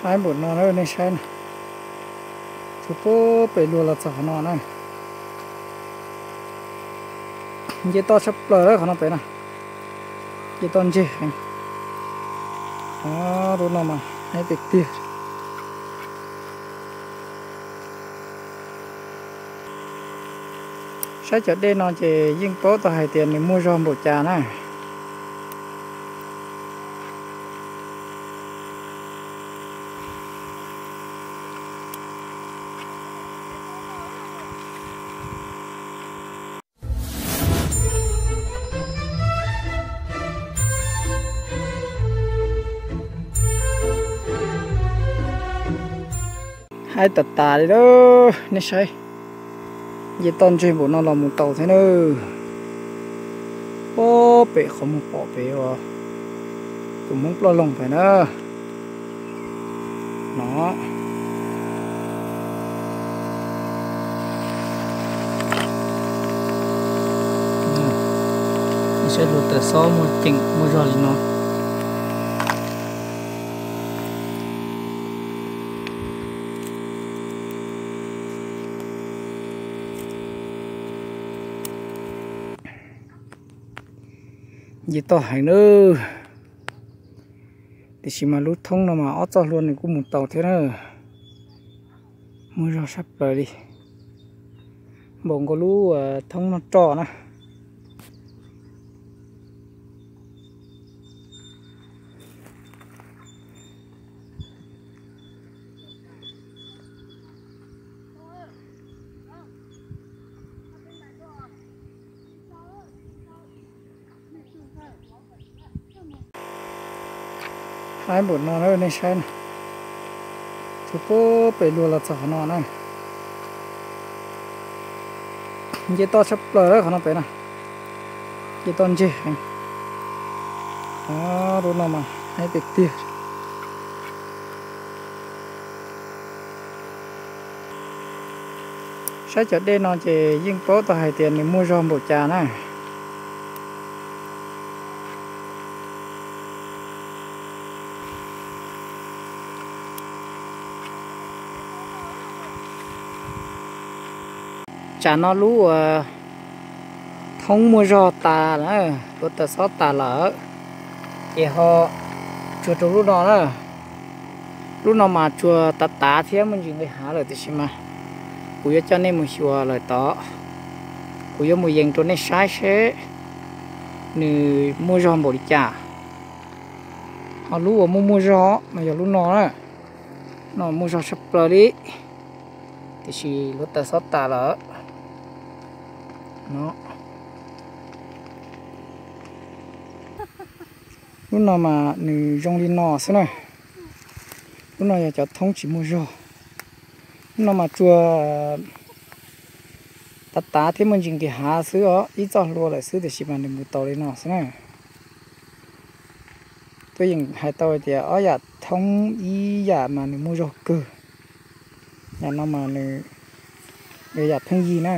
Ib npaum no na nej saib na, tsuas pub pem luag los txog qhov no na. Nce toj tshaj plaws lawm qhov no pem na, nce toj ntseg heev. Lub no mas heev tiag tiag. Saib cov dej no ces yeej paub tau hais tias nws muaj zog npaum cas na. Haib tas tas li lawm nej saib. Nce toj ntseg npaum no los mus taus thiab na. Ob pem qhov muag pom pem uas tus Hmoob Ploj Loog pem na. No, saib hluav taws xob muaj ceem muaj zog li no. Nce toj heev na. Tiam sis mas lub thoob no mas ob txoj hlua nws kuj mus taus thiab na. Muaj zog sab plaws li, npaum nkaus lub thoob noj roj na. Haib npaum no na nej saib na, tsuas pub pem luag los txog qhov no na. Nce toj tshaj plaws lawm qhov no pem na, nce toj ntseg heev. Lub no mas heev tiag tiag. Saib cov dej no ces yeej paub tau hais tias nws muaj zog npaum cas na. Tsam no lub uas thoob muaj zog tas lawm, hluav taws xob tas lawm, ces ho tsuag rau lub no na. Lub no mas tsuag tav tav thiab muaj ntsis nqis hav lawm, tiam sis mas kuv yuav coj nej mus xyuas lawm tod. Kuv yuav mus yees rau nej saib seb nws muaj zog npaum li cas. Ho lub uas muaj muaj zog mas yog lub no na, no muaj zog tshaj plaws li, tiam sis hluav taws xob tas lawm. Lub no mas nws zoo li no xwb na. Lub no yog cov thoob tsis muaj zog. Lub no mas tsuag tav tav thiab muaj ntsis nqis hav xwb os, ib txoj hlua lawm xwb, tiam sis mas nws mus tau li no xwb na. Twb yeej hais tau tias ob yam thoob ib yam mas nws muaj zog kawg. Yam no mas nws yog yam pheej yig na.